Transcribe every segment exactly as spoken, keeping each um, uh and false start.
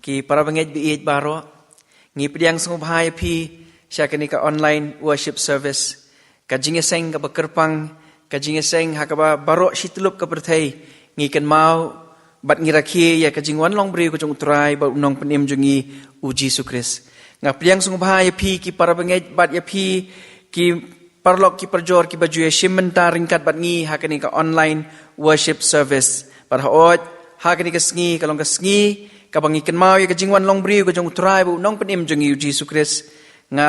Ki para bangeit baieit baroh, ngi pdiang sngewbha ïa phi sha kane ka online worship service. Ka jingïaseng kaba kyrpang, ka jingïaseng ha kaba baroh shi tyllup ka pyrthei ngi kynmaw bad ngi rakhe ïa ka jingwan long briew ka jong U Trai bad U Nongpynim jong ngi U Jisu Khrist. Nga pdiang sngewbha ïa phi ki para bangeit bad ïa phi ki paralok ki parajor kiba ju ïashim bynta ryngkat bad ngi ha kane ka online worship service. Bad hooid, ha kane ka sngi ka long ka sngi kaba ngi kynmaw ïa ka jingwan long briew ka jong U Trai bad U Nongpynim jong ngi U Jisu Khrist. Nga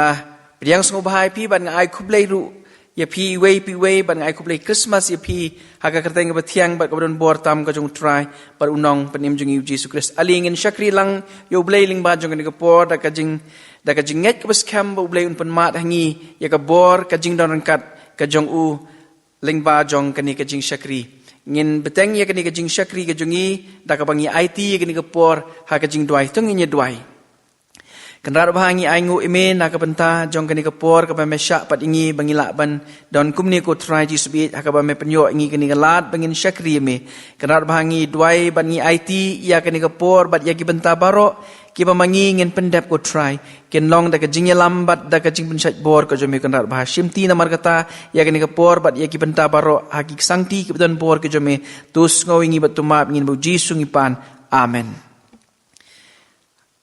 pdiang sngewbha ïa phi bad nga ai khublei ruh ïa phi iwei pa iwei bad nga ai khublei Christmas ïa phi ha ka kyrteng kaba thiang bad kaba don bor tam ka jong U Trai bad U Nongpynim jong ngi U Jisu Khrist. Ale ngin shakri lang ïa U Blei lyngba jong kane ka por da ka jing da ka jingngeit kaba skhem ba U Blei un pynmad ha ngi ïa ka bor ka jingdon ryngkat ka jong U lyngba jong kane ka jingshakri. Ngin bteng ïa kane ka jingshakri ka jong ngi da kaba ngi aiti ïa kane ka por ha ka jingduwai. To ngin ïa duwai. Kynrad Bha, ngi ainguh ïa Me na ka bynta jong kane ka por kaba Me shah pat ïa ngi ba ngi lah ban don kumne ko Trai Jisu baieit, ha kaba Me pynïoh ïa ngi kane ka lad ba ngin shakri ïa Me. Kynrad Bha, ngi duwai bad ngi aiti ïa kane ka por bad ïa ki bynta baroh kiba ma ngi ngin pyndep ko Trai, kin long da ka jingïalam bad da ka jingpynshait bor ka jong Me. Kynrad Bha, shimti namar kata ïa kane ka por bad ïa ki bynta baroh ha ki ksangti kiba don bor ka jong Me. To sngew ïa ngi bad to map ïa ngi, ha U Jisu ngi pan. Amen.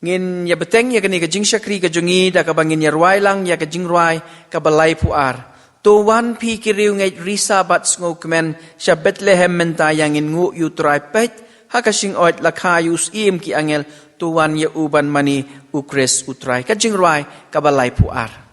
Ngin ïa bteng ïa kane ka jingshakri ka jong ngi da kaba ngin ïa rwai lang ïa ka jingrwai kaba laiphew ar. To wan phi ki riewngeit risa bad sngewkmen sha Bethlehem mynta, ïa ngin nguh ïa U Trai. Peit ha ka shyngkhoit la kha ïa U Syiem ki angel, to wan ïa U ban mane, U Khrist U Trai. Ka jingrwai kaba laiphew ar.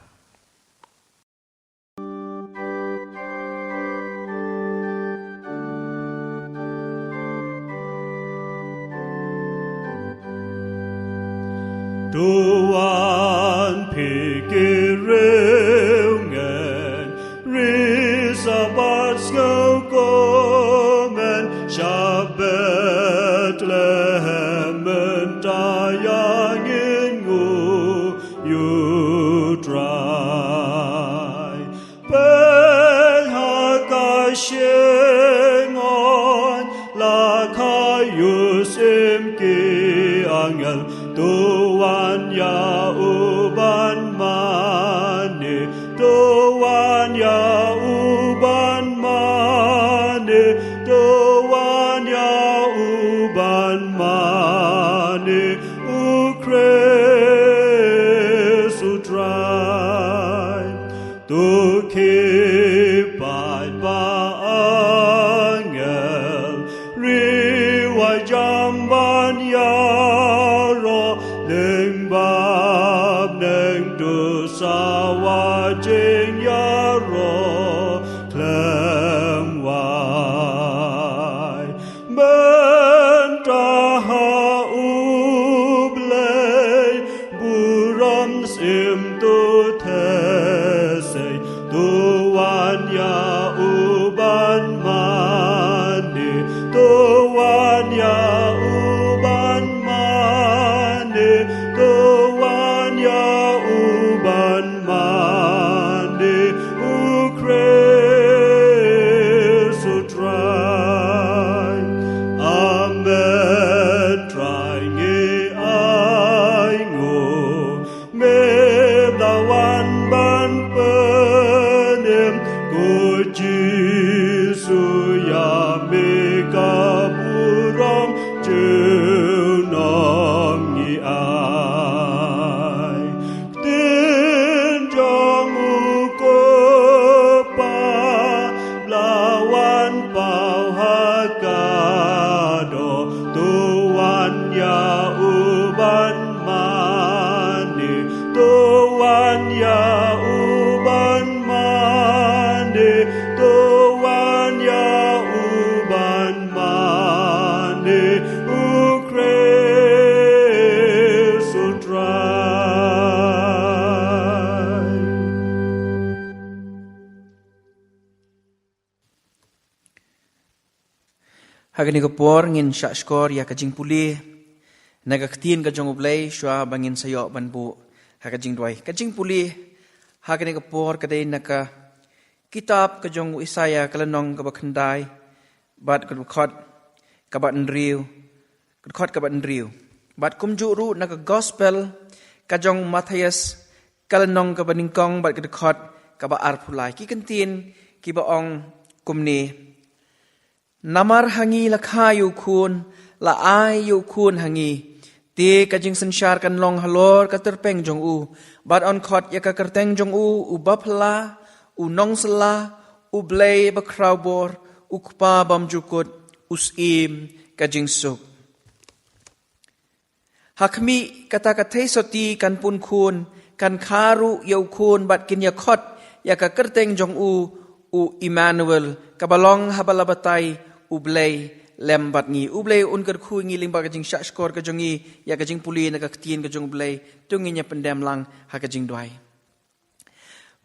To wan phi ki riewngeit risa bad sngewkmen sha Bethlehem mynta, ïa ngin nguh ïa U Trai. Peit ha ka shyngkhoit la kha ïa U Syiem ki angel, to wan ïa U ban mane, to wan ïa U ban mane, to wan ïa U ban mane, U Khrist U Trai. To ki paidbah angel ri wai jam ban ïaroh, lyngba bneng to sawa jingïaroh khlem wai. Mynta ha U Blei burom syiem to theh sei, to wan ïa U ban mane, to wan ïa U ban mane, to wan ïa U ban mane, U Khrist U Trai. Amen, Trai ngi ainguh, Me la wan ban pynim, ko Jisu ïa Me ka burom junom ngi ai. Ktien jong U Kpa la wan paw ha ka doh, to wan ïa U ban mane, to wan ïa U ban mane, to wan ïa U ban mane, U Khrist U Trai. Ha kane ka por ngin shah shkor ïa ka jingpule na ka Ktien ka jong U Blei shuwa ba ngin sa ïoh ban buh ha ka jingduwai. Ka jingpule ha kane ka por ka dei na ka kitab ka jong u Isaïah, ka lynnong kaba khyndai bad ka dkhot kaba hynriew, ka dkhot kaba hynriew. Bad kumjuh ruh na ka gospel ka jong u Mathaios, ka lynnong kaba nyngkong bad ka dkhot kaba arphew lai, ki kyntien kiba ong kumne: Namar ha ngi la kha ïa u khun, la ai ïa u khun ha ngi. Te ka jingsynshar kan long halor ka tyrpeng jong u. Bad yn khot ïa ka kyrteng jong u, u Baphylla, u Nongsylla, u Blei Bakhrawbor, u Kpa Bymjukut, u Syiem ka Jingsuk. Ha khmih, kata ka theisotti kan pun khun, kan kha ruh ïa u khun bad kin ïa khot ïa ka kyrteng jong u, u Immanuel, kaba long haba la batai, U Blei lem bad ngi. U Blei un kyrkhu ïa ngi lyngba ka jingshahshkor ka jong ngi ïa ka jingpule na ka ktien ka jong U Blei. To ngin ïa pyndem lang ha ka jingduwai.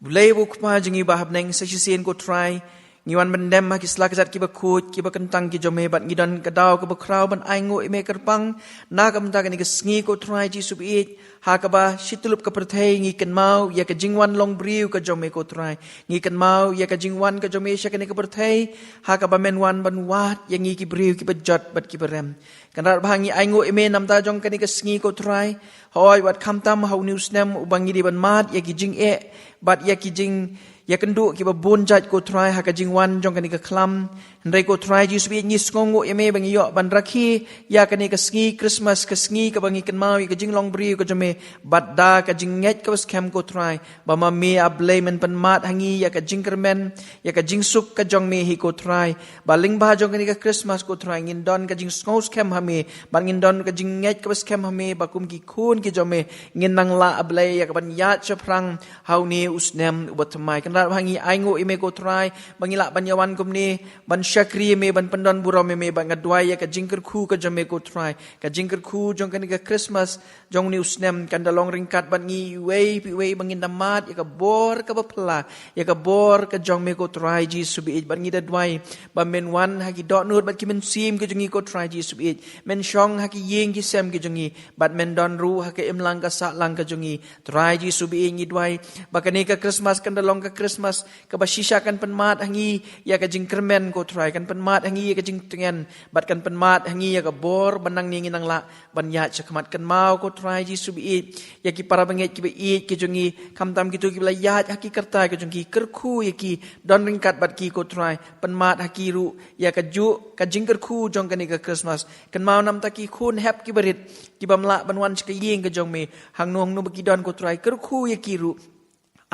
Blei bad u Kpa jong ngi ba ha bneng, sa shisien ko Trai, ngi wan pyndem ha ki sla ki jait kiba khuid, kiba kyntang ki jong me, bad ngi don ka daw kaba khraw ban ainguh ïa me kyrpang na ka bynta kane ka sngi ko Trai Jisu baieit, ha kaba shi tyllup ka pyrthei ngi kynmaw ïa ka jingwan long briew ka jong me ko Trai. Ngi kynmaw ïa ka jingwan ka jong me sha kane ka pyrthei, ha kaba men wan ban wad ïa ngi ki briew kiba jot bad kiba rem. Kynrad ba ha ngi ainguh ïa me namar jong kane ka sngi ko Trai. Hooid, wat khamtam ha une u snem uba ngi dei ban mad ïa ki jingeh bad ïa ki jingïakynduh kiba bun jait ko Trai ha ka jingwan jong kane ka khlam. Hynrei ko Trai Jisu baieit, ngi sngewnguh ïa me ba ngi ïoh ban rakhe ïa kane ka sngi Christmas, ka sngi kaba ngi kynmaw ïa ka jinglong briew ka jong me, bad da ka jingngeit kaba skhem ko Trai, ba ma me A Blei men pynmad ha ngi ïa ka jingkyrmen, ïa ka jingsuk ka jong me hi ko Trai. Ba lyngba jong kane ka Christmas ko Trai, ngin don ka jingsngew skhem ha me, bad ngin don ka jingngeit kaba skhem ha me, ba kum ki khun ki jong me, ngin nang lah A Blei ïa kaban ïaid shaphrang ha une u snem uba thymmai. Kynrad ba ha ngi ainguh ïa me ko Trai, ba ngi lah ban ïawan kumne ban shakri ïa me, ban pyndon burom ïa me, bad nga duwai ïa ka jingkyrkhu ka jong me ko Trai, ka jingkyrkhu jong kane ka Christmas jong une u snem kan da long ryngkat bad ngi iwei pa iwei, ba ngin da mad ïa ka bor kaba phylla, ïa ka bor ka jong me ko Trai Jisu baieit. Bad ngi da duwai ba men wan ha ki dohnud bad ki mynsiem ki jong ngi ko Trai Jisu baieit, men shong ha ki ïing ki sem ki jong ngi, bad men don ruh ha ka imlang ka sahlang ka jong ngi. Trai Jisu baieit, ngi duwai ba kane ka Christmas kan da long ka Christmas kaba shisha kan pynmad ha ngi ïa ka jingkyrmen ko Trai, kan pynmad ha ngi ïa ka jingtngen, bad kan pynmad ha ngi ïa ka bor ba nangne ngin nang lah ban ïaid shakhmat. Kynmaw ko Trai Jisu baieit ïa ki para bangeit kiba ïeit ki jong ngi, khamtam kito kiba la ïaid ha ki kyrta ki jong ki, kyrkhu ïa ki, don ryngkat bad ki ko Trai, pynmad ha ki ruh ïa kajuh ka jingkyrkhu jong kane ka Christmas. Kynmaw namar ki khun hep kiba rit, ki bym lah ban wan sha ka ïing ka jong me, hangno hangno ba ki don ko Trai, kyrkhu ïa ki ruh.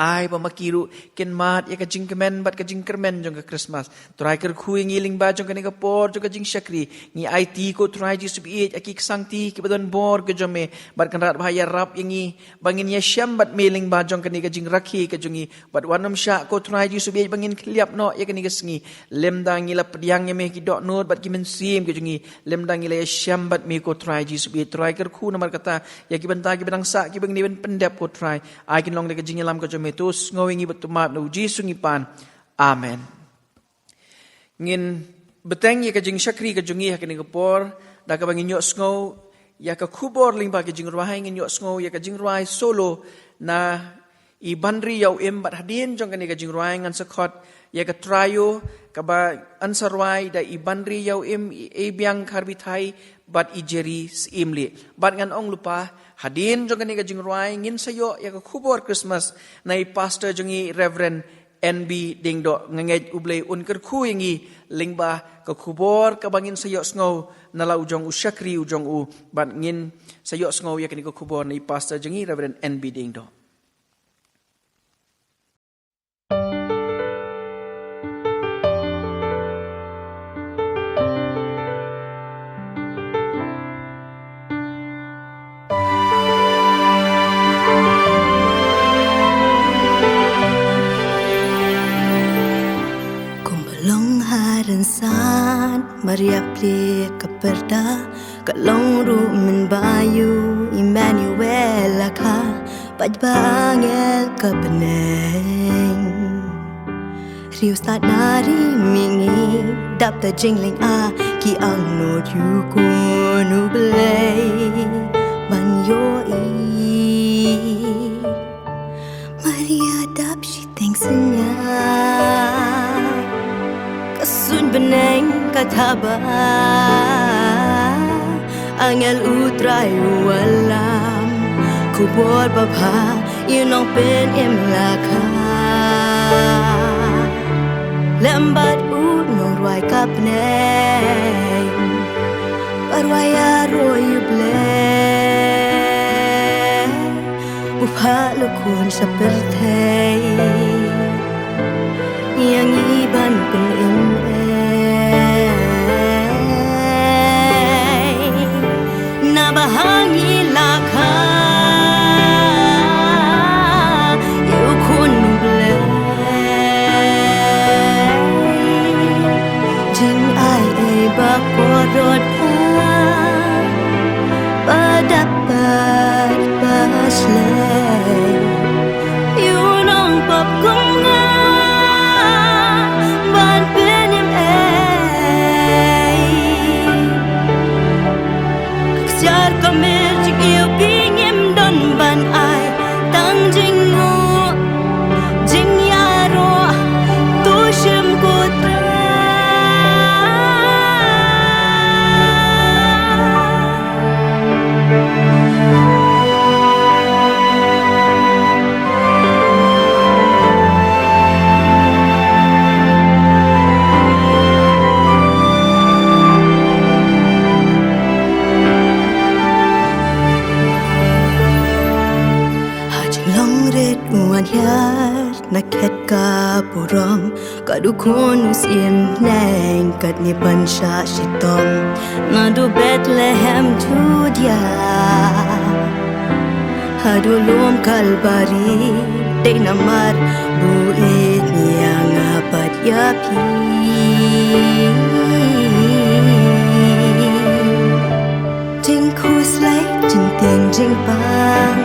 Ai ba ma ki ruh kin mad ïa ka jingkmen bad ka jingkyrmen jong ka Christmas. Trai kyrkhu ïa ngi lyngba jong kane ka por jong ka jingshakri. Ngi aiti ko Trai Jisu baieit ïa ki ksangti kiba don bor ka jong me, bad kynrad ba ha ïarap ïa ngi ba ngin ïashem bad me lyngba jong kane ka jingrakhe ka jong ngi. Bad wat nym shah ko Trai Jisu baieit ba ngin khylliap noh ïa kane ka sngi, lymda ngi la pdiang ïa me ha ki dohnud bad ki mynsiem ki jong ngi, lymda ngi la ïashem bad me ko Trai Jisu baieit. Trai kyrkhu namar kata ïa ki bynta kiba dang sah, kiba ngi dei ban pyndep ko Trai, ai kin long da ka jingïalam ka jong me. To sngew ïa ngi bad to map, na u Jisu ngi pan. Amen. Ngin bteng ïa ka jingshakri ka jong ngi ha kane ka por da kaba ngin ïohsngew ïa ka khubor lyngba ka jingrwai. Ngin ïohsngew ïa ka jingrwai solo na i Banri Ïa U Im, bad hadien jong kane ka jingrwai ngan sa khot ïa ka trio kaba yn sa rwai da i Banri Ïa U Im, i Eibiang Kharbithai, bad i Jerry Syiemlieh. Bad ngan ong lypa, hadien jong kane ka jingrwai ngin sa ïoh ïa ka khubor Christmas na i pastor jong ngi, Reverend N B Diengdoh. Nga ngeit U Blei un kyrkhu ïa ngi lyngba ka khubor kaba ngin sa ïohsngew na la u jong u shakri u jong u. Bad ngin sa ïohsngew ïa kane ka khubor na i pastor jong ngi, Reverend N B Diengdoh. Kumba long ha rynsan, Maria plie ka pyrda, ka long ruh mynba ïa u Immanuel la kha, bad ba angel ka bneng. Riewstad na ri mihngi, dap da jinglynga ki angnud ïa u Khun U Blei ban ïohi. Maria dap shiteng synñia, ka suiñ bneng ka thaba, Angel U Trai u wallam khubor babha ïa u nongpynim la kha. Lem bad u nongrwai ka bneng ba rwai ïaroh ïa U Blei, u phah la khun sha pyrthei ïa ngi ban pynim ei. Naba ha ngi la kha ïa u Khun U Blei. Jingai ei ba kordor, ba dap bad ba shlei, ïa u nongpop kum nga ban pynim ei. Ka ksiar ka mihr jingïewbha ngim don ban ai, tang jingnguh jingïaroh, to shim ko Trai. Ha jinglong rit u wan hiar na khet ka burom, ka dukun u sien neng kat ni ban shah shitom. Naduh Bethlehem Judia haduh lum Kalbari, dei namar bu ïeit ïa nga bad ïa phi. Jingkhuslai, jingtieng, jingpang,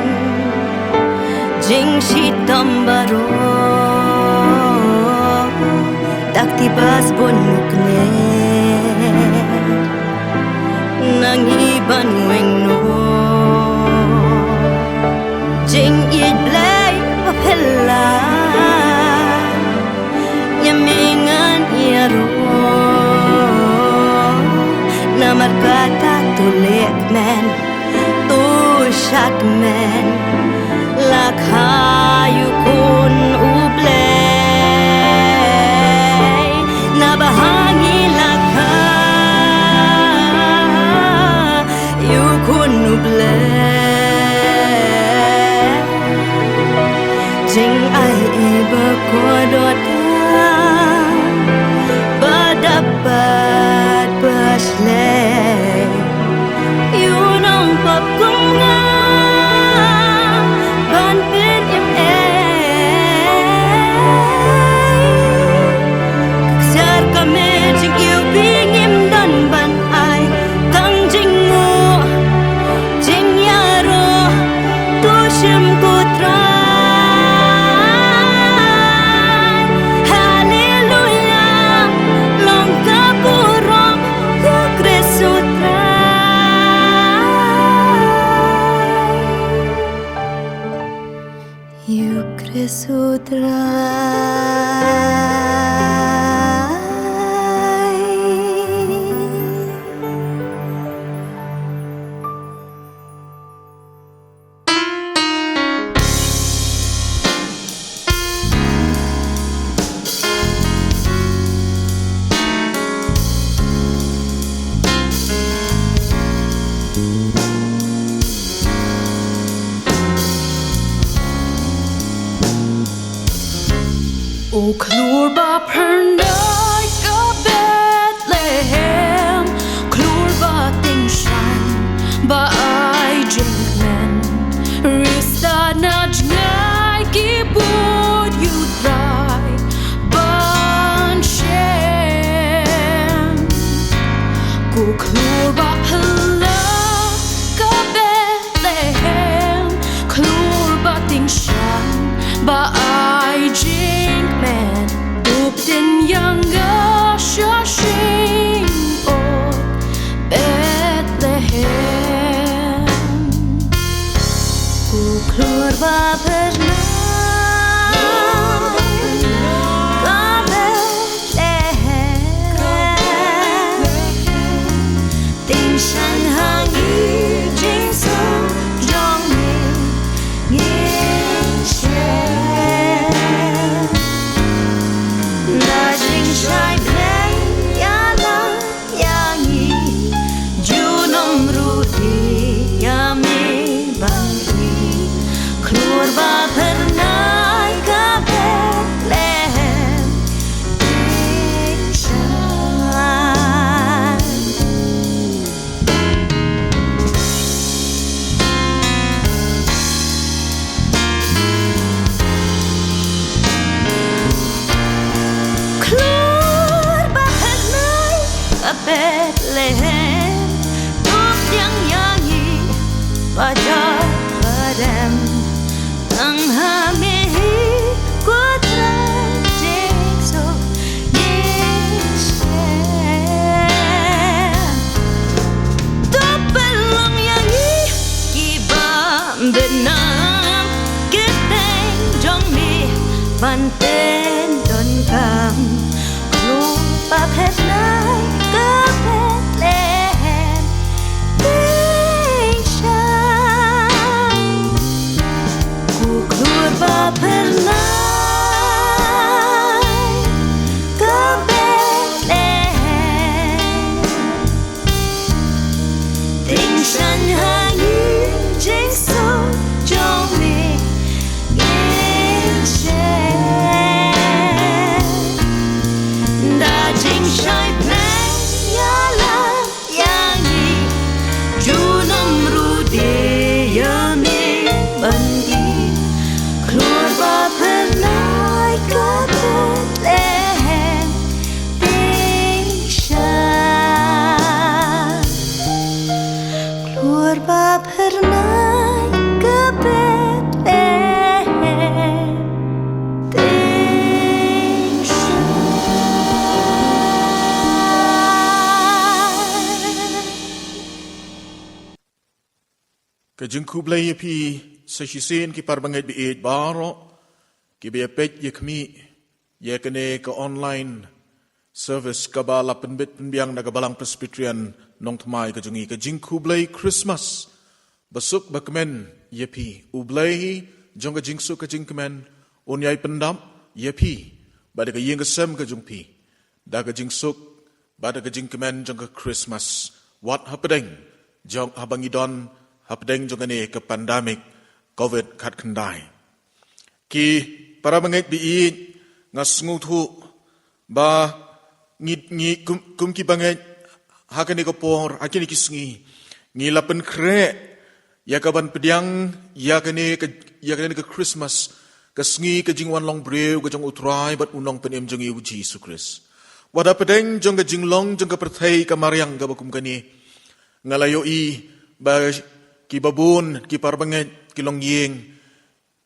jingshitom baroh, dak ti bas bun u kner na ngi ban weng noh. Jingïeit Blei ba phylla, ïa me ngan ïaroh, namar kata to leh kmen, to shad kmen, la kha ïa u Khun U Blei. Naba ha ngi la kha ïa u Khun U Blei. Jingai ei ba kordor, ba dap bad ba shlei, ïa u nongpop kum nga ban pynim ei. Ka ksiar ka mihr jingïewbha ngim don ban ai, tang jingnguh jingïaroh, to shim ko Trai. Haleluya, long ka burom ïa u Khrist u Trai. Ïa u Khrist u Trai. U khlur ba phyrnai ka Bethlehem, khlur ba tyngshaiñ ba ai jingkmen, riewstad na jngai ki bud ïa u Trai ban shem. Ko khlur ba phylla ka Bethlehem, khlur ba tyngshaiñ ba ai jingkmen, duk tynjang ka sha shynod Bethlehem. Ko khlur ba phylla ka Bethlehem, tyngshaiñ ha ngi Ba jot ba dem tang ha me hi, ko Trai Jisu, ngi shem. To pynlong ïa ngi kiba bynna, kyrteng jong me ban pyndonkam. Klur ba phyrnai ka Bethlehem, tyngshaiñ. Ko klur ba phyrnai ka Bethlehem, tyngshaiñ ha ngi jingsuk jong me, ngi shem. Da jingshai pyrthei ïalam ïa ngi, junom ruh de ïa me ban im. Klur ba phyrnai ka Bethlehem, tyngshaiñ. Klur ba phyrnai ka Bethlehem, tyngshaiñ. Ka jingkhublei ïa phi sa shisien ki parabangeit ba ïeit baroh, kiba ïa peit ïa khmih ïa kane ka online service kaba la pynbit pynbiang da ka Balang Presbyterian Nongthymmai ka jong ngi. Ka jingkhublei Christmas basuk bakmen ïa phi. U Blei jong ka jingsuk ka jingkmen un ïai pyndap ïa phi bad ïa ka ïing ka sem ka jong phi da ka jingsuk bad da ka jingkmen jong ka Christmas, wat hapdeng jong, haba ngi don hapdeng jong kane ka pandemic covid khatkhyndai. Ki parabangeit ba ïeit, nga sngewthuh ba ngi, ngi kum, kum ki bangeit ha kane ka por, ha kine ki sngi, ngi la pynkhreh ïa ka ban pdiang ïa kane ka, ïa kane ka Christmas, ka sngi ka jingwan long briew ka jong U Trai bad U Nongpynim jong ngi U Jisu Khrist. Wat hapdeng jong ka jinglong jong ka pyrthei ka mariang kaba kum kane, nga la ïohi ba kiba bun ki parabangeit, ki longïing,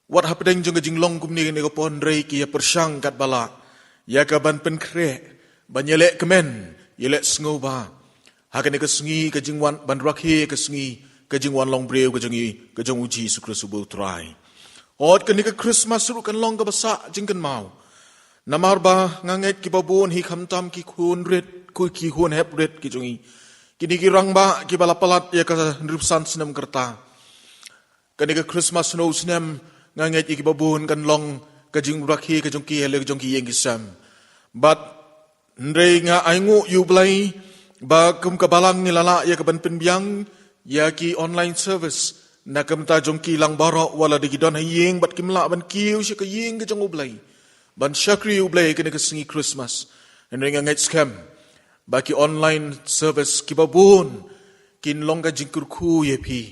wat hapdeng jong ka jinglong kumne kane ka por, hynrei ki ïa pyrshang katba lah ïa ka ban pynkhreh, ban ïaleh kmen, ïaleh sngewbha ha kane ka sngi ka jingwan, ban rakhe ka sngi ka jingwan long briew ka jong ngi, ka jong U Jisu Khrist uba U Trai. Hooid, kane ka Christmas ruh kan long kaba sah jingkynmaw, namar ba nga ngeit kiba bun hi, khamtam ki khun rit, ki khun hep rit ki jong ngi, kine ki rangbah kiba la palat ïa ka hynriewphew san snem ka rta, kane ka Christmas hynne u snem, nga ngeit ïa kiba bun kan long ka jingrakhe ka jong ki halor jong ki ïing ki sem. Bad hynrei nga ainguh ïa U Blei ba kum ka Balang ngi la lah ïa ka ban pynbiang ïa ki online service na ka bynta jong ki lang baroh, wat la da ki don ha ïing bad kim lah ban kiew sha ka ïing ka jong U Blei ban shakri U Blei kane ka sngi Christmas. Hynrei nga ngeit skhem ba ki online service kiba bun kin long ka jingkyrkhu ïa phi,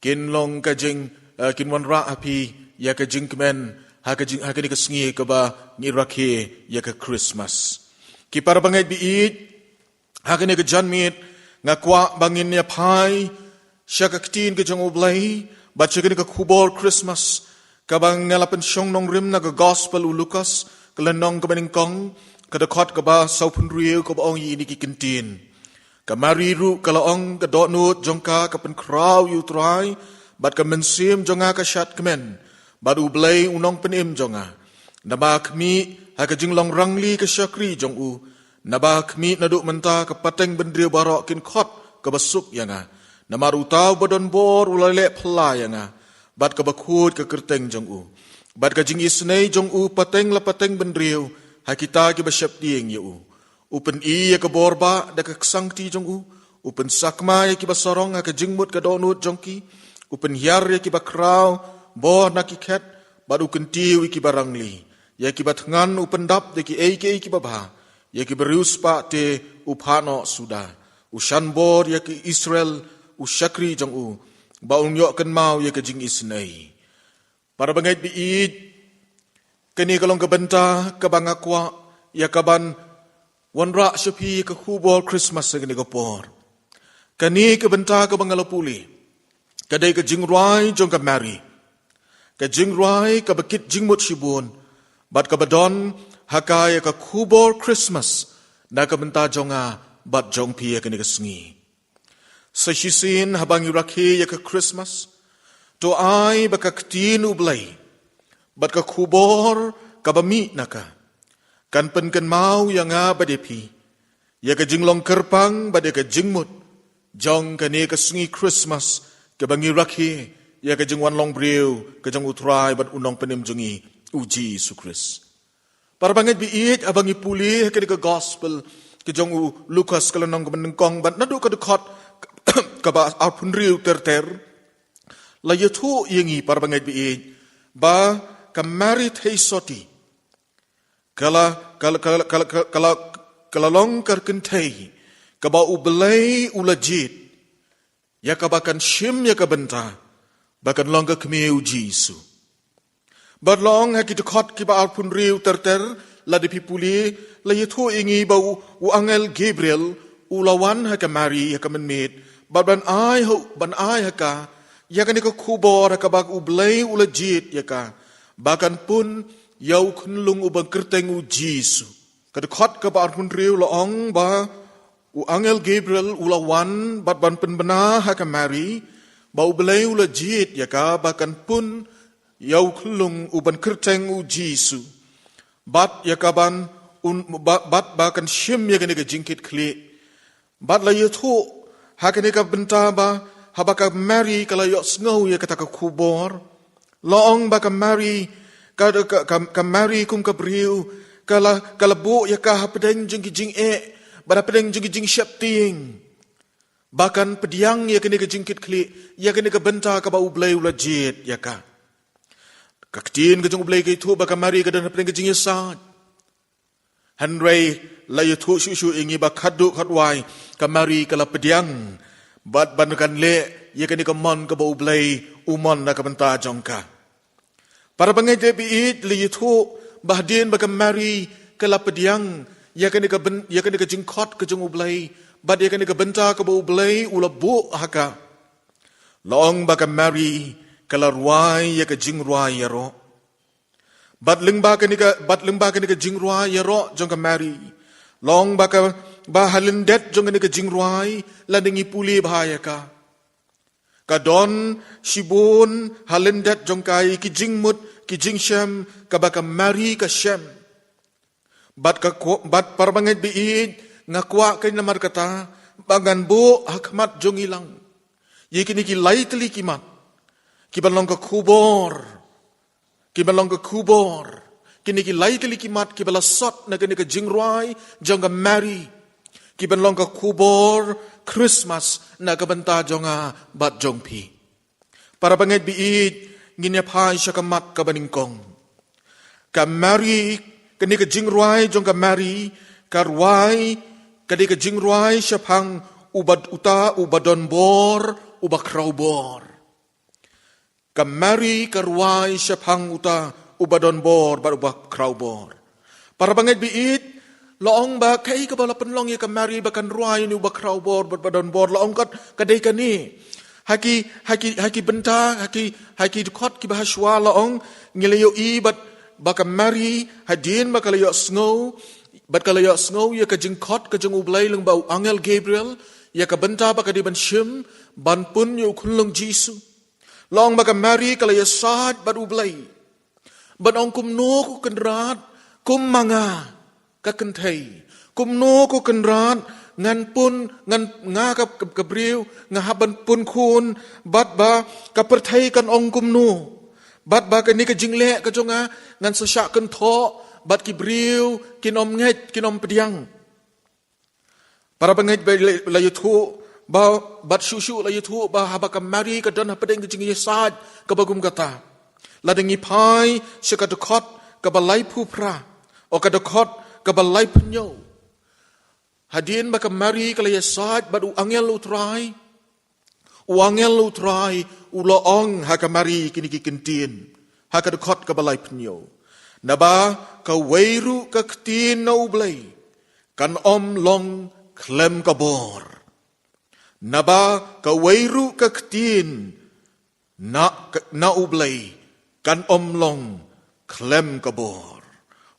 kin long ka jing, eh, kin wanrah ha phi ïa ka jingkmen ha ka jing, ha kane ka sngi kaba ngi rakhe ïa ka Christmas. Ki parabangeit ba ïeit, ha kane ka janmiet nga kwah ba ngin ïa phai sha ka ktien ka jong U Blei bad sha kane ka khubor Christmas kaba nga la pynshong nongrim na ka Gospel u Lukas, ka lynnong kaba nyngkong, ka dkhot kaba sawphew hynriew, kaba ong ïa kine ki kyntien. Ka Mari ruh ka la ong, ka dohnud jong ka ka pynkhraw ïa U Trai, bad ka mynsiem jong nga ka shad kmen bad U Blei U Nongpynim jong nga. Naba khmih, ha ka jinglong rangli ka shakri jong u. Naba khmih, naduh mynta ka pateng bynriew baroh kin khot kaba suk ïa nga. Namar uta uba don bor u la leh phylla ïa nga, bad kaba khuid ka kyrteng jong u. Bad ka jingisynei jong u pateng la pateng bynriew ha kita kiba sheptieng ïa u. U pyni ïa ka bor bah da ka ksangkti jong u. U pynsakma ïa kiba sarong ha ka jingmut ka dohnud jong ki. U pynhiar ïa kiba khraw bor na ki khet, bad u kyntiew ïa kiba rangli. Ïa kiba thngan u pyndap da kiei kiei kiba bha. Ïa kiba riewspah te u phah noh suda. U shan bor ïa ki Israel u shakri jong u, ba un ïoh kynmaw ïa ka jingisynei. Parabangeit ba ïeit, kane ka long ka bynta kaba nga kwah ïa ka ban wanrah sha phi ka khubor Christmas ha kane ka por. Kane ka bynta kaba nga la pule, Ka dei ka jingrwai jong ka Mari, ka jingrwai kaba kit jingmut shibun, bad kaba don ha ka ïa ka khubor Christmas na ka bynta jong nga bad jong phi ïa kane ka sngi. Sa shisien haba ngi rakhe ïa ka Christmas, to ai ba ka ktien U Blei bad ka khubor kaba mih na ka kan pynkynmaw ïa nga bad ïa phi ïa ka jinglong kyrpang bad ïa ka jingmut jong kane ka sngi Christmas kaba ngi rakhe ïa ka jingwan long briew ka jong U Trai bad U Nongpynim jong ngi, U Jisu Khrist. Para bangeit ba ïeit, haba ngi pule ha kane ka gospel ka jong u Lukas, ka lynnong kaba nyngkong, bad naduh ka dkhot kaba arphew hynriew ter ter, la ïathuh ïa ngi, para bangeit ba ïeit, ba ka Mari Theisotti ka la, ka la, ka la, ka la, ka la, ka la long ka kynthei kaba U Blei u la jied ïa kaba kan shim ïa ka bynta ba kan long ka kmie U Jisu. Bad la ong ha ki dkhot kiba arphew hynriew ter ter, lada phi pule, la ïathuh ïa ngi ba u, u angel Gabriel u la wan ha ka Mari ha ka mynmiet, bad ban ai ha, ban ai ha ka ïa kane ka khubor ha kaba U Blei u la jied ïa ka ba kan pun ïa u khunlung uba kyrteng U Jisu. Ka dkhot kaba arphew hynriew la ong ba u angel Gabriel u la wan bad ban pynbna ha ka Mari ba U Blei u la jied ïa ka ba kan pun ïa u khunlung uban kyrteng U Jisu, bad ïa ka ban un, ba, bad ba kan shim ïa kane ka jingkitkhlieh. Bad la ïathuh ha kane ka bynta ba haba ka Mari ka la ïohsngew ïa kata ka khubor, la ong ba ka Mari, ka, ka, ka, ka Mari kum ka briew ka la, ka la buh ïa ka hapdeng jong ki jingeh bad hapdeng jong ki jingsheptieng ba kan pdiang ïa kane ka jingkitkhlieh, ïa kane ka bynta kaba U Blei u la jied ïa ka. Ka ktien ka jong U Blei ka ïathuh ba ka Mari ka don hapdeng ka jingïasaid. Hynrei la ïathuh shuh shuh ïa ngi ba khadduh khadwai ka Mari ka la pdiang bad ban kan leh ïa kane ka mon kaba U Blei u mon na ka bynta jong ka. Para bangeit ba ïeit, la ïathuh ba hadien ba ka Mari ka la pdiang ïa kane ka byn, ïa kane ka jingkhot ka jong U Blei bad ïa kane ka bynta kaba U Blei u la buh ha ka, la ong ba ka Mari ka la rwai ïa ka jingrwai ïaroh. Bad lyngba kane ka, bad lyngba kane ka jingrwai ïaroh jong ka Mari, la ong ba ka, ba ha lyndet jong kane ka jingrwai, lada ngi pule bha ïa ka, ka don shibun ha lyndet jong ka ïa ki jingmut ki jingshem kaba ka Mari ka shem. Bad ka ko-, bad para bangeit ba ïeit, nga kwah kane namar kata ba ngan buh ha khmat jong ngi lang ïa kine ki lai tylli ki mat kiban long ka khubor, kiban long ka khubor, kine ki lai tylli ki mat kiba la sot na kane ka jingrwai jong ka Mari, kiban long ka khubor Christmas na ka bynta jong nga bad jong phi. Para bangeit ba ïeit, ngin ïa phai sha ka mat kaba nyngkong. Ka Mari, kane ka jingrwai jong ka Mari ka rwai, ka dei ka jingrwai shaphang uba, uta uba don bor, uba khraw bor. Ka Mari ka rwai shaphang uta uba don bor bad uba khraw bor. Para bangeit ba ïeit, la ong ba kaei kaba la pynlong ïa ka Mari ba kan rwai ïa une uba khraw bor bad uba don bor, la ong kat ka dei kane. Ha ki, ha ki, ha ki bynta, ha ki, ha ki dkhot kiba hashwa la ong, ngi la ïohi bad ba ka Mari hadien ba ka la ïohsngew, bad ka la ïohsngew ïa ka jingkhot ka jong U Blei lyngba u angel Gabriel ïa ka bynta ba ka dei ban shim, ban pun ïa u khunlung Jisu. La ong ba ka Mari ka la ïasaid bad U Blei ban ong, kumno ko Kynrad, kum ma nga ka kynthei, kumno ko Kynrad, ngan pun, ngan, nga ka, ka, ka briew, nga hap ban pun khun, bad ba ka pyrthei kan ong kumno, bad ba kane ka jingleh ka jong nga, ngan sa shah kynthoh bad ki briew kin ym ngeit, kin ym pdiang. Para bangeit ba la, la ïathuh ba, bad shuh shuh la ïathuh ba haba ka Mari ka don hapdeng ka jingïasaid kaba kum kata, lada ngi phai sha ka dkhot kaba laiphew phra, o ka dkhot kaba laiphew hynñiew, hadien ba ka Mari ka la ïasaid bad u angel U Trai, u angel U Trai u la ong ha ka Mari kine ki kyntien, ha ka dkhot kaba laiphew hynñiew: Naba kawei ruh ka ktien na U Blei kan ym long khlem ka bor. Naba kawei ruh ka ktien na, na U Blei kan ym long khlem ka bor.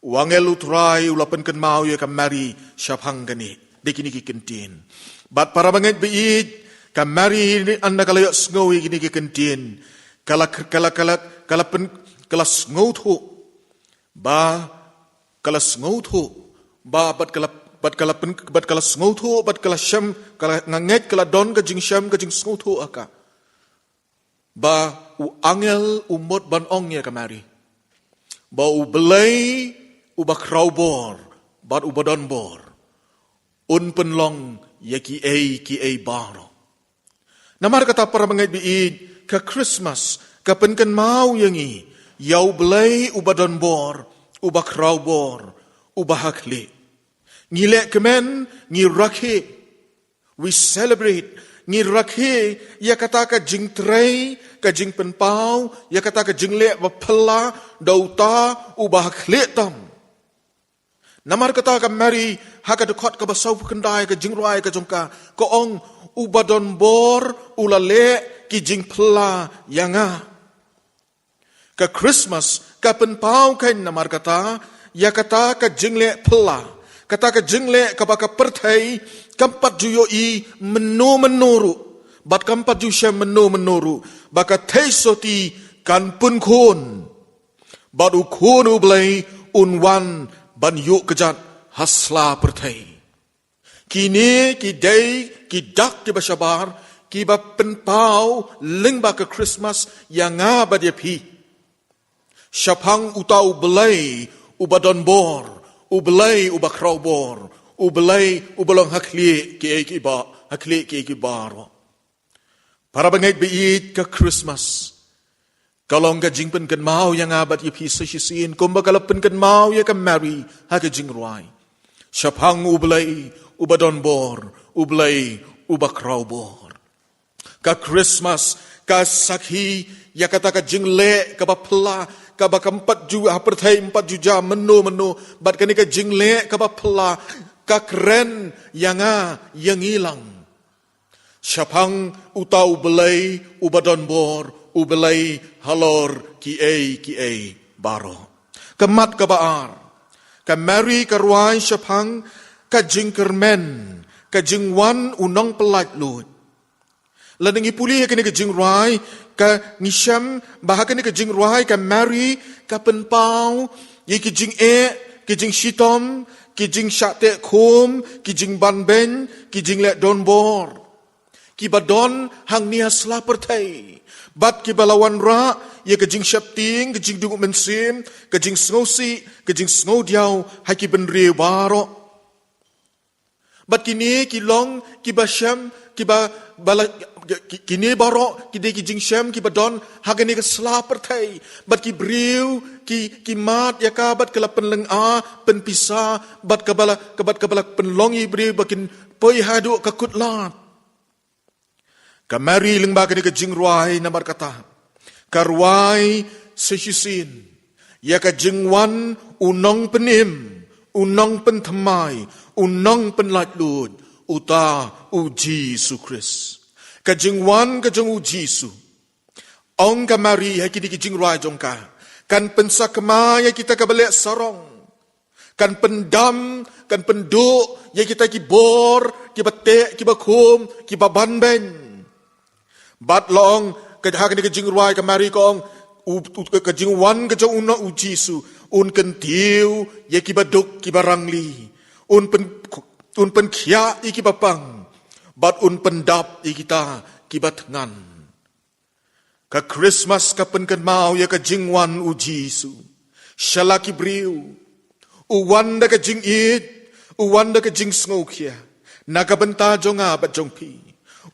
U angel U Trai u la pynkynmaw ïa ka Mari shaphang kane da kine ki kyntien. Bad para bangeit ba ïeit, ka Mari ynda ka la ïohsngew ïa kine ki kyntien, ka la, ka la, ka la, ka la pyn, ka la sngewthuh ba, ka la sngewthuh ba, bad ka la, bad ka la pyn, bad ka la sngewthuh, bad ka la shem, ka la ngeit, ka la don ka jingshem, ka jingsngewthuh ha ka ba u angel u mut ban ong ïa ka Mari ba U Blei uba khraw bor bad uba don bor un pynlong ïa kiei kiei baroh. Namar kata para bangeit ba ïeit, ka Christmas ka pynkynmaw ïa ngi ïa U Blei uba don bor, uba khraw bor, uba ha khlieh. Ngi leh kmen, ngi rakhe, we celebrate, ngi rakhe ïa kata ka jingtrei, ka jingpynpaw, ïa kata ka jingleh ba phylla da uta uba ha khlieh tam. Namar kata ka Mari ha ka dkhot kaba sawphew khyndai ka jingrwai ka jong ka, ka ong, uba don bor u la leh ki jingphylla ïa nga. Ka Christmas ka pynpaw kein namar kata ïa kata ka jingleh phylla, kata ka jingleh kaba ka pyrthei kam pat ju ïohi mynno mynno ruh, bad kam pat ju shem mynno mynno ruh, ba ka theisotti kan pynkhun. Bad U Khun U Blei un wan ban ïuh kjat ha sla pyrthei. Kine ki dei ki dak kiba shabar, kiba pynpaw lyngba ka Christmas ïa nga bad ïa phi shaphang uta U Blei uba don bor, U Blei uba khraw bor, U Blei uba long ha khlieh kiei kiei ba, ha khlieh kiei kiei baroh. Para bangeit ba ïeit, ka Christmas ka long ka jingpynkynmaw ïa nga bad ïa phi sa shisien, kumba ka la pynkynmaw ïa ka Mari ha ka jingrwai, shaphang U Blei uba don bor, U Blei uba khraw bor. Ka Christmas ka sakhi ïa kata ka jingleh kaba phylla, kaba kam pat ju ha pyrthei, ym pat ju jia mynno mynno, bad kane ka jingleh kaba phylla ka kren ïa nga, ïa ngi lang shaphang uta U Blei uba don bor, U Blei halor kiei kiei baroh. Ka mat kaba ar, ka Mari ka rwai shaphang ka jingkyrmen, ka jingwan u nongpynlait luid. Lada ngi pule ha kane ka jingrwai, ka ngi shem ba ha kane ka jingrwai ka Mari ka pynpaw ïa ki jingeh, ki jingshitom, ki jingshah teh khum, ki jingbanbeiñ, ki jingleh don bor kiba don hangne ha sla pyrthei, bad kiba la wanrah ïa ka jingsheptieng, ka jingduk mynsiem, ka jingsngewsih, ka jingsngewdiaw ha ki bynriew baroh. Bad kine ki long kiba shem, kiba bala, ki-, kine baroh ki dei ki jingshem kiba don ha kane ka sla pyrthei. Bad ki briew ki, ki mad ïa ka bad ka la pynlynga, pynpisa, bad kaba la, ka bad kaba la pynlong ïa ki briew ba kin poi haduh ka kut lad. Ka Mari lyngba kane ka jingrwai namar kata ka rwai sa shisien ïa ka jingwan u nongpynim, u nongpynthymmai, u nongpynlait luid, uta U Jisu Khrist. Ka jingwan ka jong U Jisu, ong ka Mari ha kine ki jingrwai jong ka, kan pynsakma ïa kita kiba leh sarong. Kan pyndam, kan pynduh ïa kita ki bor kiba teh, kiba khum, kiba banbeiñ. Bad la ong ka, ha kane ka jingrwai ka Mari ka ong, u, u, ka jingwan ka jong U Nong U Jisu un kyntiew ïa kiba duk kiba rangli, un pyn, un pynkhiah ïa kiba pang, bad un pyndap ïa kita kiba thngan. Ka Christmas ka pynkynmaw ïa ka jingwan U Jisu sha la ki briew. U wan da ka jingïeit, u wan da ka jingsngewkhia na ka bynta jong nga bad jong phi.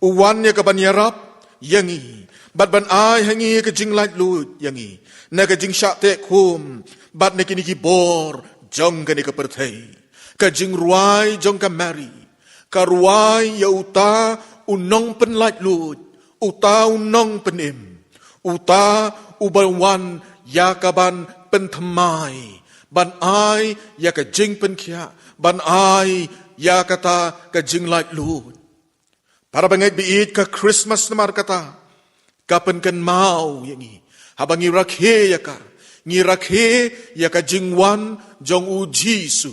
U wan ïa ka ban ïarap ïa ngi bad ban ai ha ngi ïa ka jinglaitluid ïa ngi na ka jingshah teh khum bad na kine ki bor jong kane ka pyrthei. Ka jingrwai jong ka Mari ka rwai ïa uta u nongpynlaitluid, uta u nongpynim, uta uba wan ïa ka ban pynthymmai, ban ai ïa ka jingpynkhiah, ban ai ïa kata ka jinglaitluid. Para bangeit ba ïeit, ka Christmas namar kata Ka pynkynmaw ïa ngi, haba ngi rakhe ïa ka, ngi rakhe ïa ka jingwan jong u Jisu.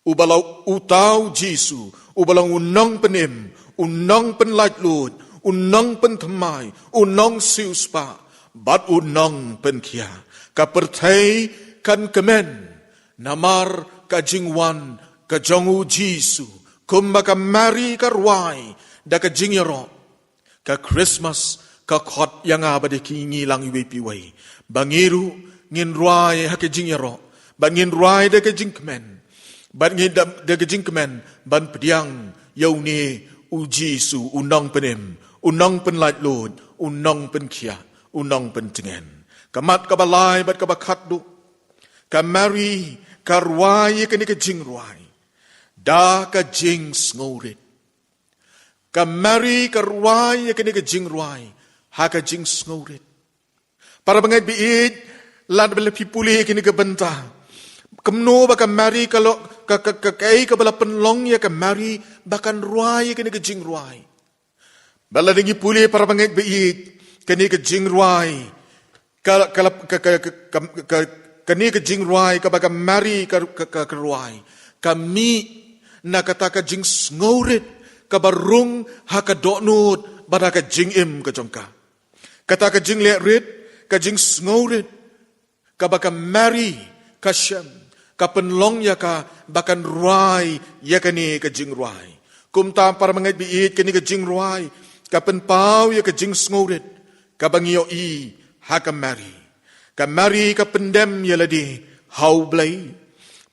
Uba la, uta u Jisu uba long u nongpynim, u nongpynlait luid, u nongpynthymmai, u nongsiewspah bad u nongpynkhiah. Ka pyrthei kan kmen namar ka jingwan ka jong u Jisu, kumba ka Mari ka rwai da ka jingïaroh. Ka Christmas ka khot ïa nga bad ïa phi ngi lang iwei pa iwei ba ngi ruh ngin rwai ha ka jingïaroh, ba ngin rwai da ka jingkmen, ba ngin da, da ka jingkmen ban pdiang ïa une u Jisu, u nongpynim, u nongpynlait luid, u nongpynkhiah, u nongpyntngen. Ka mat kaba lai bad kaba khatduh, ka Mari ka rwai ïa kane ka jingrwai da ka jingsngewrit. Ka Mari ka rwai ïa kane ka jingrwai ha ka jingsngewrit. Para bangeit ba ïeit, lada ba la phi pule ïa kane ka bynta, kumno ba ka Mari ka lo, ka, ka, ka, kaei kaba la pynlong ïa ka Mari ba kan rwai ïa kane ka jingrwai? Ba lada ngi pule, para bangeit ba ïeit, kane ka jingrwai, ka, ka, ka, ka, ka, ka, ka, kane ka jingrwai kaba ka Mari ka, ka, ka, ka rwai, ka mih na kata ka jingsngewrit kaba rung ha ka dohnud bad ha ka jingim ka jong ka. Kata ka jinglehrit, ka jingsngewrit kaba ka Mari ka shem, ka pynlong ïa ka ba kan rwai ïa kane ka jingrwai. Kumta, para bangeit ba ïeit, kane ka jingrwai ka pynpaw ïa ka jingsngewrit kaba ngi ïohi ha ka Mari. Ka Mari ka pyndem ïa lade ha U Blei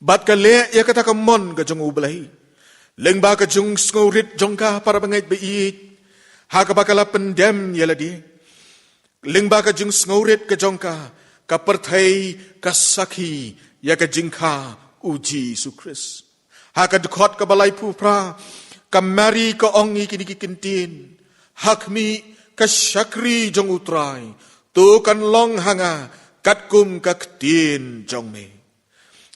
bad ka leh ïa kata ka mon ka jong U Blei. Lyngba ka jingsngewrit jong ka, para bangeit ba ïeit, ha kaba ka la pyndem ïa lade, lyngba ka jingsngewrit ka jong ka, ka pyrthei ka sakhi ïa ka jingkha u Jisu Khrist. Ha ka dkhot kaba laiphew phra, ka Mari ka ong ïa kine ki ktien: Ha khmih, ka shakri jong U Trai, to kan long ha nga katkum ka ktien jong me.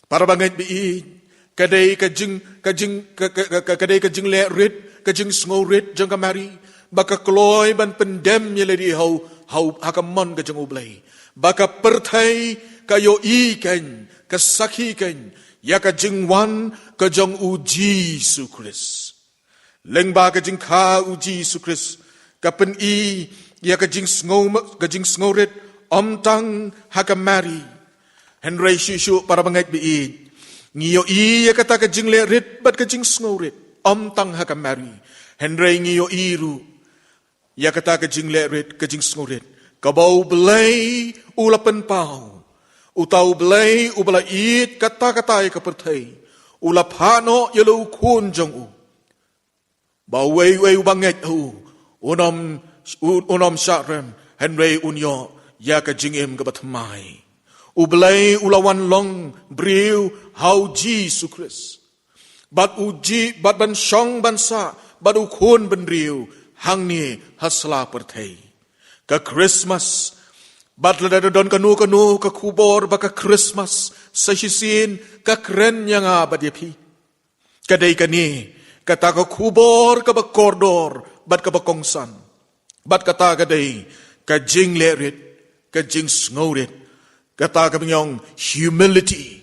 Para bangeit ba ïeit, ka dei ka jing, ka jing, ka, ka, ka, ka, ka dei ka jinglehrit, ka jingsngewrit jong ka Mari ba ka kloi ban pyndem ïa lade ha U, ha U, ha ka mon ka jong U Blei, ba ka pyrthei ka ïohi kein, ka sakhi kein ïa ka jingwan ka jong u Jisu Khrist. Lyngba ka jingkha u Jisu Khrist, ka pyni ïa ka jingsngew, ka jingsngewrit ym tang ha ka Mari, hynrei shisha, para bangeit ba ïeit, ngi ïohi ïa kata ka jinglehrit bad ka jingsngewrit ym tang ha ka Mari, hynrei ngi ïohi ruh ïa kata ka jinglehrit, ka jingsngewrit kaba U Blei u la pynpaw. Uta U Blei uba la ïeit katta katta ïa ka pyrthei, u la phah noh ïa la u Khun jong u, ba uwei uwei uba ngeit ha u un ym, un, un ym shah rem, hynrei un ïoh ïa ka jingim kaba thymmai. U Blei u la wan long briew ha u Jisu Khrist, bad u Ji, bad ban shong ban sah bad u Khun Bynriew hangne ha sla pyrthei. Ka Christmas, bad lada don kano kano ka khubor ba ka Christmas sa shisien ka kren ïa nga bad ïa phi, ka dei kane, kata ka khubor kaba kordor bad kaba kongsan. Bad kata ka dei ka jinglehrit, ka jingsngewrit, kata kaba ngi ong humility.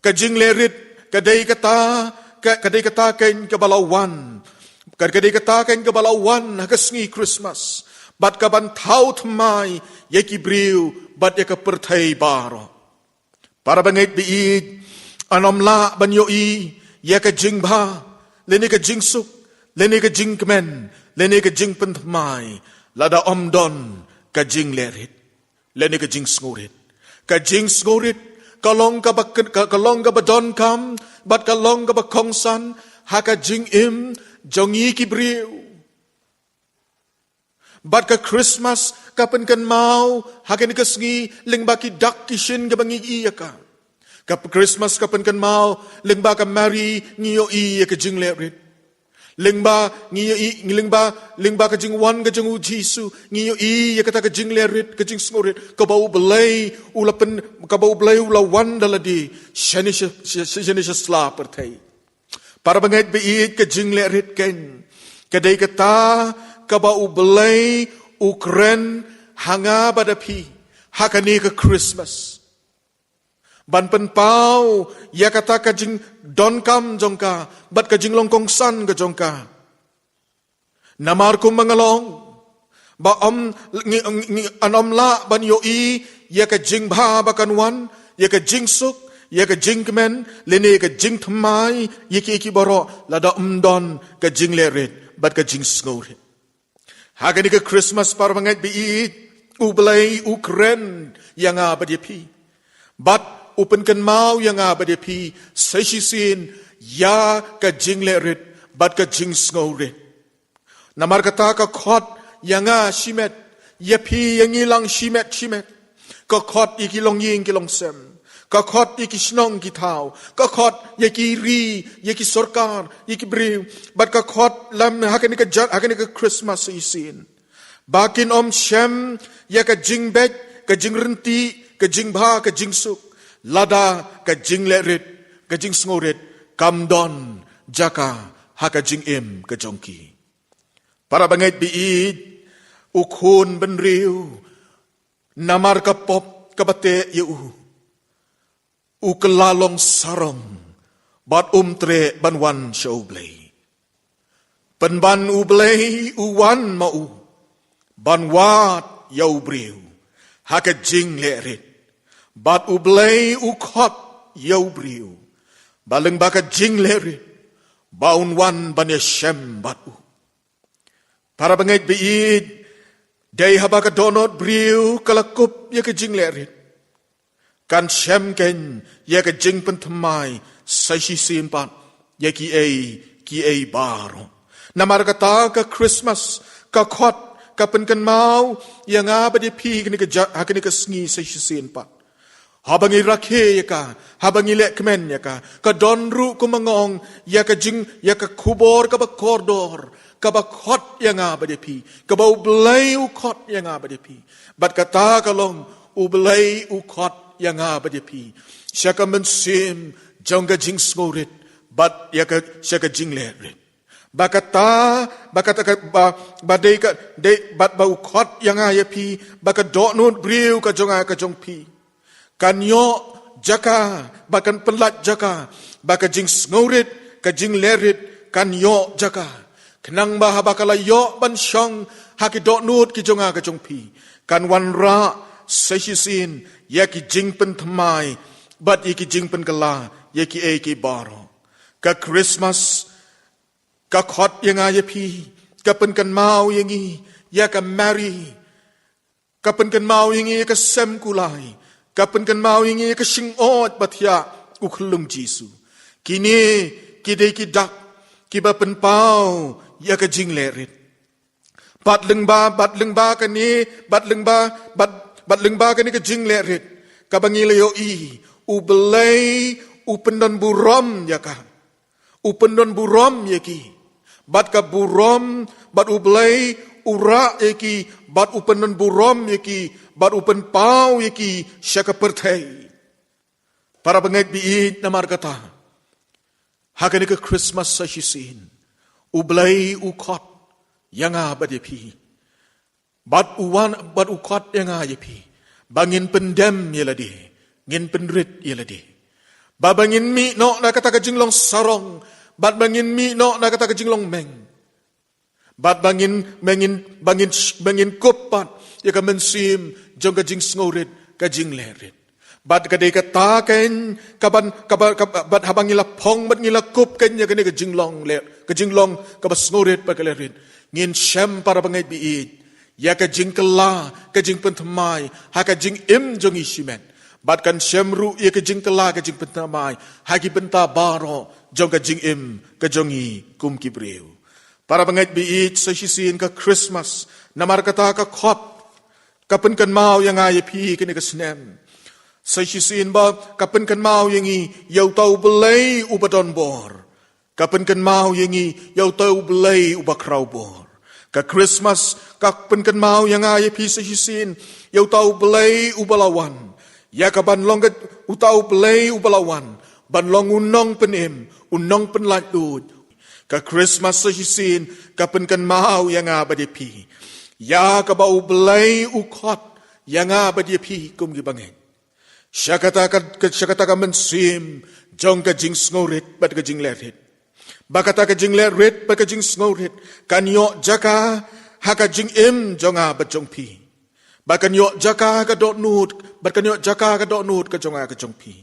Ka jinglehrit ka dei kata, ka, ka dei kata kein kaba la wan, ka, ka dei kata kein kaba la wan ha ka sngi Christmas, bad kaban thaw thymmai ïa ki briew bad ïa ka pyrthei baroh. Para bangeit ba ïeit, yn ym lah ban ïohi ïa ka jingbha, lane ka jingsuk, lane ka jingkmen, lane ka jingpynthymmai, lada ym don ka jinglehrit lane ka jingsngewrit. Ka jingsngewrit ka long kaba, ka, ka long kaba donkam bad ka long kaba kongsan ha ka jingim jong ngi ki briew. Bad ka Christmas ka pynkynmaw ha kane ka sngi lyngba ki dak ki shin kaba ngi ïohi ïa ka. Ka Christmas ka pynkynmaw lyngba ka Mari, ngi ïohi ïa ka jinglehrit. Lyngba ngi ïohi, lyngba, lyngba ka jingwan ka jong u Jisu, ngi ïohi ïa kata ka jinglehrit, ka jingsngewrit kaba U Blei u la pyn, kaba U Blei u la wan da lade shane sha, sha, shane sha sla pyrthei. Para bangeit ba ïeit, ka jinglehrit kein ka dei kata kaba U Blei u kren ha nga bad ha phi ha kane ka Christmas, ban pynpaw ïa kata ka jingdonkam jong ka bad ka jinglong kongsan ka jong ka. Namar kumba nga la ong ba ym ngi, ngi, ngi, yn ym lah ban ïohi ïa ka jingbha ba kan wan, ïa ka jingsuk, ïa ka jingkmen lane ïa ka jingthymmai ïa ki, ïa ki baroh lada ym don ka jinglehrit bad ka jingsngewrit. Ha kane ka Christmas, para bangeit ba ïeit, U Blei u kren ïa nga bad ïa phi, bad u pynkynmaw ïa nga bad ïa phi sa shisien ïa ka jinglehrit bad ka jingsngewrit. Namar kata ka khot ïa nga shimet, ïa phi ïa ngi lang shimet shimet. Ka khot ïa ki longïing ki longsem, ka khot ïa ki shnong ki thaw, ka khot ïa ki ri, ïa ki sorkar, ïa ki briew, bad ka khot lem ha kane ka jan, ha kane ka Christmas sa shisien, ba kin ym shem ïa ka jingbeit, ka jingryntih, ka jingbha, ka jingsuk lada ka jinglehrit, ka jingsngewrit kam don jaka ha ka jingim ka jong ki. Para bangeit ba ïeit, u khun bynriew, namar ka pop kaba teh ïa u, u kylla long sarong bad um treh ban wan sha U Blei. Pynban U Blei u wan ma u ban wad ïa u briew ha ka jinglehrit, bad U Blei u khot ïa u briew ba lyngba ka jinglehrit ba un wan ban ïashem bad u. Para bangeit ba ïeit, dei haba ka dohnud briew ka la kup ïa ka jinglehrit, kan shem kein ïa ka jingpynthymmai sa shisien pat ïa kiei kiei baroh. Namar kata ka Christmas, ka khot, ka pynkynmaw ïa nga bad ïa phi kane ka ja-, ha kane ka sngi sa shisien pat. Haba ngi rakhe ïa ka, haba ngi leh kmen ïa ka, ka don ruh kumba nga ong ïa ka jing, ïa ka khubor kaba kordor, kaba khot ïa nga bad ïa phi, kaba U Blei u khot ïa nga bad ïa phi. Bad kata ka long, U Blei u khot ïa nga bad ïa phi sha ka mynsiem jong ka jingsngewrit bad ïa ka, sha ka jinglehrit. Ba kata, ba kata ka, ba, ba dei ka, dei, bad ba u khot ïa nga ïa phi, ba ka dohnud briew ka jong nga ka jong phi kan ïoh jaka, ba kan pynlait jaka, ba ka jingsngewrit, ka jinglehrit kan ïoh jaka. Khnang ba haba ka la ïoh ban shong ha ki dohnud ki jong nga ka jong phi, kan wanrah sa shisien ïa ki jingpynthymmai bad ïa ki jingpynkylla ïa kiei kiei baroh. Ka Christmas ka khot ïa nga ïa phi, ka pynkynmaw ïa ngi ïa ka Mari, ka pynkynmaw ïa ngi ïa ka Sem Kulai, ka pynkynmaw ïa ngi ïa ka Shyngaid Bathiah u Khyllung Jisu. Kine ki dei ki dak kiba pynpaw ïa ka jinglehrit. Bad lyngba, bad lyngba kane, bad lyngba, bad, bad lyngba kane ka jinglehrit, kaba ngi la ïohi, U Blei u pyndonburom ïa ka. U pyndonburom ïa ki. Bad ka burom, bad U Blei u rah ïa ki, bad u pyndonburom ïa ki, bad u pynpaw ïa ki sha ka pyrthei. Para bangeit ba ïeit, namar kata, ha kane ka Christmas sa shisien, U Blei u khot ïa nga bad ïa phi. Bad u wan, bad u khot ïa nga ïa phi, ba ngin pyndem ïa lade, ngin pynrit ïa lade. Ba, ba ngin mih noh na kata ka jinglong sarong, bad ba ngin mih noh na kata ka jinglong meng. Bad ba ngin, ba ngin, ba ngin, ba ngin kup pat ïa ka mynsiem jong ka jingsngewrit, ka jinglehrit. Bad ka dei kata kein kaban, kaba, kaba, bad haba ngi la phong, bad ngi la kup kein ïa kane ka jinglong leh, ka jinglong kaba sngewrit bad ka lehrit, ngin shem, para bangeit ba ïeit, ïa ka jingkylla, ka jingpynthymmai ha ka jingim jong ngi shimet. Bad kan shem ruh ïa ka jingkylla, ka jingpynthymmai ha ki bynta baroh jong ka jingim ka jong ngi kum ki briew. Para bangeit ba ïeit, sa shisien ka Christmas, namar kata ka khot, ka pynkynmaw ïa nga ïa phi kane ka snem. Sa shisien ba ka pynkynmaw ïa ngi ïa uta U Blei uba don bor. Ka pynkynmaw ïa ngi ïa uta U Blei uba khraw bor. Ka Christmas ka pynkynmaw ïa nga ïa phi sa shisien ïa uta U Blei uba la wan, ïa kaban long ka, uta U Blei uba la wan ban long u nongpynim, u nongpynlait luid. Ka Christmas sa shisien ka pynkynmaw ïa nga bad ïa phi Ïa kaba U Blei u khot ïa nga bad ïa phi kum ki bangeit. Sha kata ka, ka, sha kata ka mynsiem jong ka jingsngewrit bad ka jinglehrit. Ba kata ka jinglehrit bad ka jingsngewrit kan ïoh jaka ha ka jingim jong nga bad jong phi. Ba kan ïoh jaka ha ka dohnud, bad kan ïoh jaka ha ka dohnud ka jong nga ka jong phi.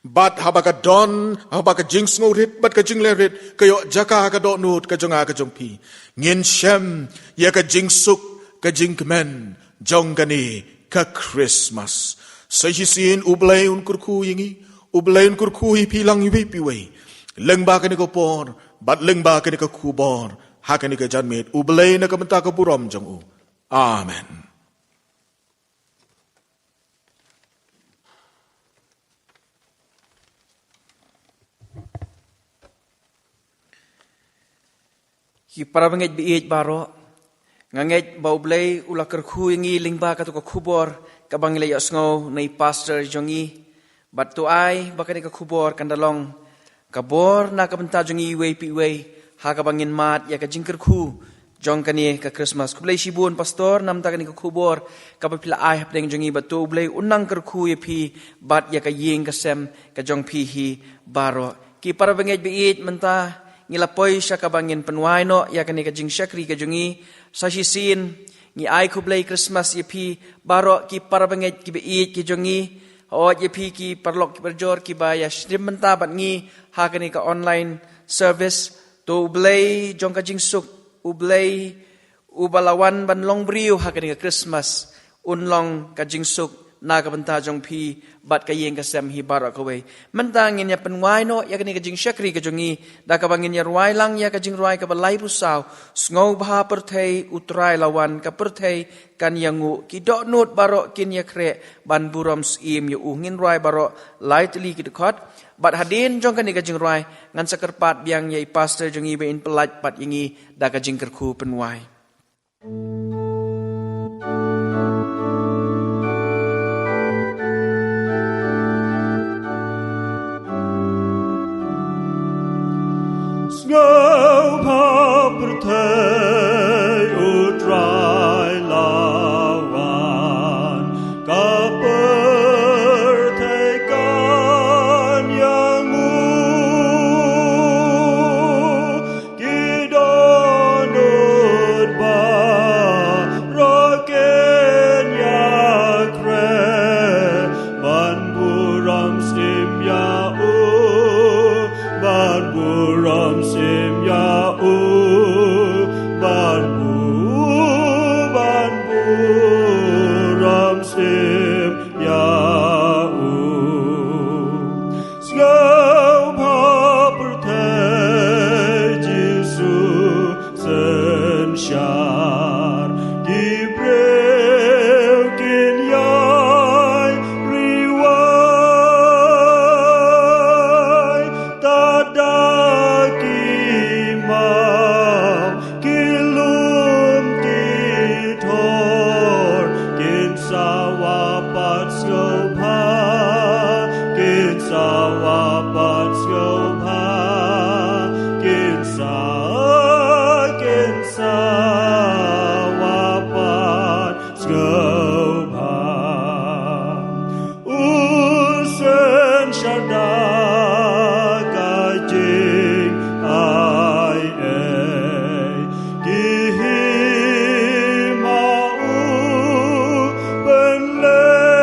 Bad haba ka don, haba ka jingsngewrit bad ka jinglehrit ka ïoh jaka ha ka dohnud ka jong nga ka jong phi, ngin shem ïa ka jingsuk ka jingkmen jong kane ka Christmas. Sa shisien U Blei un kyrkhu ïa ngi, U Blei un kyrkhu ïa phi lang iwei pa iwei. Lyngba kane ka por bad lyngba kane ka khubor ha kane ka janmiet, U Blei na ka bynta ka burom jong u. Amen. Ki para bangeit ba ïeit baroh, nga ngeit ba U Blei u la kyrkhu ïa ngi lyngba katu ka khubor kaba ngi la ïohsngew na i pastor jong ngi. Bad to ai ba kane ka khubor kan da long ka bor na ka bynta jong ngi iwei pa iwei ha kaba ngin mad ïa ka jingkyrkhu jong kane ka Christmas. Khublei shibun pastor na ka bynta kane ka khubor kaba phi la ai hapdeng jong ngi, bad to U Blei un nang kyrkhu ïa phi bad ïa ka ïing ka sem ka jong phi hi baroh. Ki para bangeit ba ïeit, mynta ngi la poi sha kaba ngin pynwai noh ïa kane ka jingshakri ka jong ngi. Sa shisien ngi ai khublei Christmas ïa phi baroh ki para bangeit ki ba ïeit ki jong ngi. Hooid ïa phi ki paralok ki parajor kiba ïa shim bynta bad ngi ha kane ka online service, to U Blei jong ka jingsuk, U Blei uba la wan ban long briew ha kane ka Christmas, un long ka jingsuk na ka bynta jong phi bad ka ïing ka sem hi baroh kawei. Mynta ngin ïa pynwai noh ïa kane ka jingshakri ka jong ngi da kaba ngin ïa rwai lang ïa ka jingrwai kaba laiphew saw: Sngewbha pyrthei, U Trai la wan, ka pyrthei kan ïanguh, ki dohnud baroh kin ïakhreh ban burom syiem ïa u. Ngin rwai baroh lai tylli ki dkhot. Bad hadien jong kane ka jingrwai ngan sa kyrpad biang ïa i pastor jong ngi ba in pyllait pat ïa ngi da ka jingkyrkhu pynwai. Sngewbha pyrthei, U Trai la wan, ka pyrthei kan ïanguh, ki dohnud baroh kin ïakhreh ban burom syiem ïa u, ban burom syiem ïa u, ban bu-, ban burom syiem ïa u. Sngewbha pyrthei, Jisu synshar, ki briew kin ïai riewai, tad da ki maw ki lum ki thor, kin sawa pat sngewbha, kin sawa pat sngewbha, kin sa, kin sawa pat sngewbha. U synshar da ka jingai ei, ki hima u pynleh,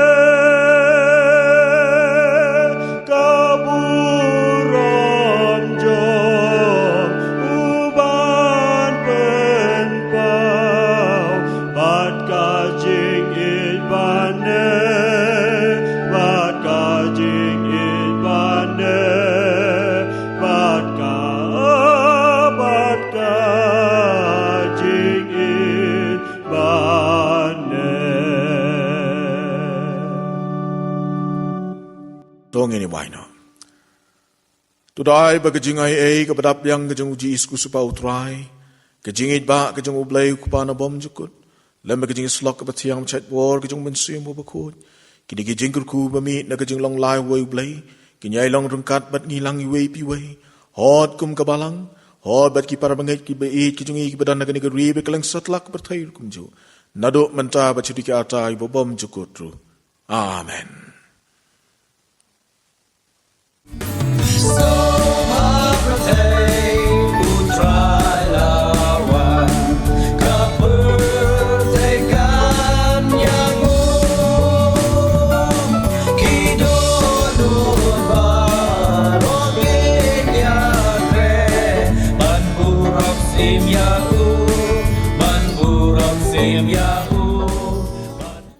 ka burom jong u ban pynpaw, bad ka jingïeit ban neh, bad ka jingïeit ban neh, bad ka, bad ka jingïeit ban neh. To ngin ïa wai noh. To dei ba ka jingai ei kaba dap biang ka jong u Jisu Khrist U Trai, ka jingïeit ba ka jong U Blei U Kpa na bymjukut, lem bad ka jingïasyllok kaba thiang bad shait bor ka jong u Mynsiem Bakhuid, kine ki jingkyrkhu ba mih na ka jinglong lai uwei U Blei, kin ïai long ryngkat bad ngi lang iwei pa iwei, hooid kum ka balang, hooid bad ki para bangeit ki ba ïeit ki jong ngi kiba don ha kane ka ri bad kylleng satlak ka pyrthei ruh kumjuh. naduh mynta bad shaduh ki arta kiba bymjukut ruh. Amen.